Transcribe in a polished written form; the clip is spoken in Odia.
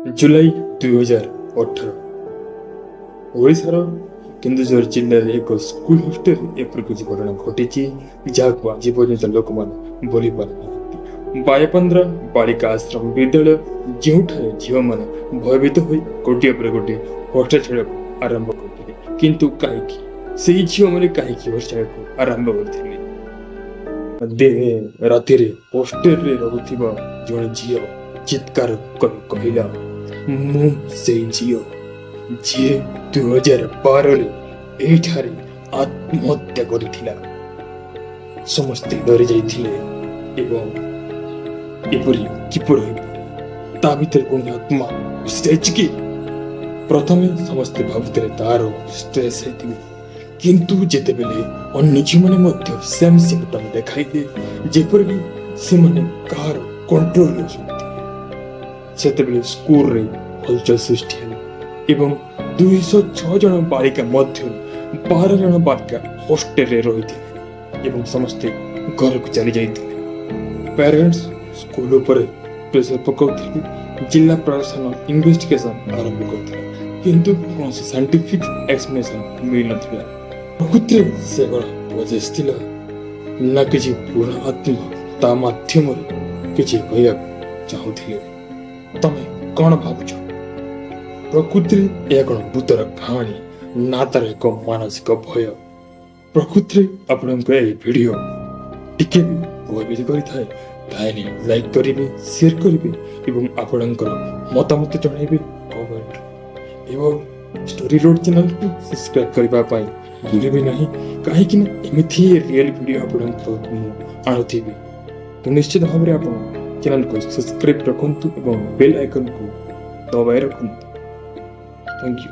ଜୁଲାଇ 2018, ଓଡ଼ିଶାର କେନ୍ଦୁଝର ଜିଲ୍ଲାରେ ଏକ ସ୍କୁଲ ହଷ୍ଟେଲରେ ଏପରି କିଛି ଘଟଣା ଘଟିଛି, ଯାହାକୁ ଆଜି ପର୍ଯ୍ୟନ୍ତ ଲୋକମାନେ ଭୁଲି ପାରୁନାହାନ୍ତି। ବାୟପନ୍ଦ୍ରା ବାଳିକା ଆଶ୍ରମ ବିଦ୍ୟାଳୟ, ଯେଉଁଠାରେ ଝିଅମାନେ ଭୟଭୀତ ହୋଇ ଗୋଟିଏ ପରେ ଗୋଟିଏ ହଷ୍ଟେଲ ଛାଡ଼ିବାକୁ ଆରମ୍ଭ କରିଥିଲେ। କିନ୍ତୁ କାହିଁକି? ସେଇ ଝିଅମାନେ କାହିଁକି ହଷ୍ଟେଲ ଛାଡ଼ିବାକୁ ଆରମ୍ଭ କରିଥିଲେ? ଦିନେ ରାତିରେ ହଷ୍ଟେଲରେ ରହୁଥିବା ଜଣେ ଝିଅ ଚିତ୍କାର କରି କହିଲା, "ମୁଁ ସେଇ ଝିଅ ଯିଏ 2012ରେ ଏଇଠାରେ ଆତ୍ମହତ୍ୟା କରିଥିଲା।" ସମସ୍ତେ ଡରି ଯାଇଥିଲେ ଏବଂ ଏପରି କିପରି ହୋଇପାରେ? ତା ଭିତରେ କୌଣସି ଆତ୍ମା ପଶିଯାଇଛି କି? ପ୍ରଥମେ ସମସ୍ତେ ଭାବୁଥିଲେ ତାର ଷ୍ଟ୍ରେସ୍ ହେଇଥିବ। କିନ୍ତୁ ଯେତେବେଳେ ଅନ୍ୟ ଝିଅମାନେ ମଧ୍ୟ ସେମ୍ ସିମ୍ପଟମ୍ ଦେଖାଇଲେ, ଯେପରିକି ସେମାନେ କାହାର କଣ୍ଟ୍ରୋଲରେ ଅଛନ୍ତି, ସେତେବେଳେ ସ୍କୁଲରେ ହଲଚଲ ସୃଷ୍ଟି ହେଲା ଏବଂ 206 ଜଣ ବାଳିକା ମଧ୍ୟରୁ 12 ଜଣ ବାଳିକା ହଷ୍ଟେଲରେ ରହିଥିଲେ ଏବଂ ସମସ୍ତେ ଘରକୁ ଚାଲି ଯାଇଥିଲେ। ପ୍ୟାରେଣ୍ଟସ୍ ସ୍କୁଲ ଉପରେ ପ୍ରେସର ପକାଉଥିଲେ। ଜିଲ୍ଲା ପ୍ରଶାସନ ଇନଭେଷ୍ଟିଗେସନ ଆରମ୍ଭ କରିଥିଲା, କିନ୍ତୁ କୌଣସି ସାଇଣ୍ଟିଫିକ୍ ଏକ୍ସପ୍ଲେନେସନ ମିଳିନଥିଲା। ପ୍ରକୃତିରେ ସେ କ'ଣ ପଜେସ୍ ଥିଲା ନା କିଛି ପୁରୁଣା ଆତ୍ମା ତା ମାଧ୍ୟମରେ କିଛି କହିବାକୁ ଚାହୁଁଥିଲେ? ତମେ କ'ଣ ଭାବୁଛ? ପ୍ରକୃତିରେ ଏହା କ'ଣ ଭୂତର କାହାଣୀ ନା ତାର ଏକ ମାନସିକ ଭୟ? ପ୍ରକୃତିରେ ଆପଣଙ୍କ ଏହି ଭିଡ଼ିଓ ଟିକେ ବି ଭୟଭୀତ କରିଥାଏ, ତାହେଲେ ଲାଇକ୍ କରିବେ, ସେୟାର କରିବେ ଏବଂ ଆପଣଙ୍କର ମତାମତ ଜଣାଇବେ କମେଣ୍ଟ ଏବଂ ଷ୍ଟୋରି ରୋଡ୍ ଚ୍ୟାନେଲକୁ ସବସ୍କ୍ରାଇବ୍ କରିବା ପାଇଁ ଭୁଲିବେ ନାହିଁ, କାହିଁକି ନା ଏମିତି ରିଏଲ୍ ଭିଡ଼ିଓ ଆପଣଙ୍କ ପାଖକୁ ମୁଁ ଆଣୁଥିବି। ତ ନିଶ୍ଚିତ ଭାବରେ ଆପଣ ଚ୍ୟାନେଲକୁ ସବସ୍କ୍ରାଇବ୍ ରଖନ୍ତୁ ଏବଂ ବେଲ୍ ଆଇକନ୍କୁ ଦବାଇ ରଖନ୍ତୁ। Thank you.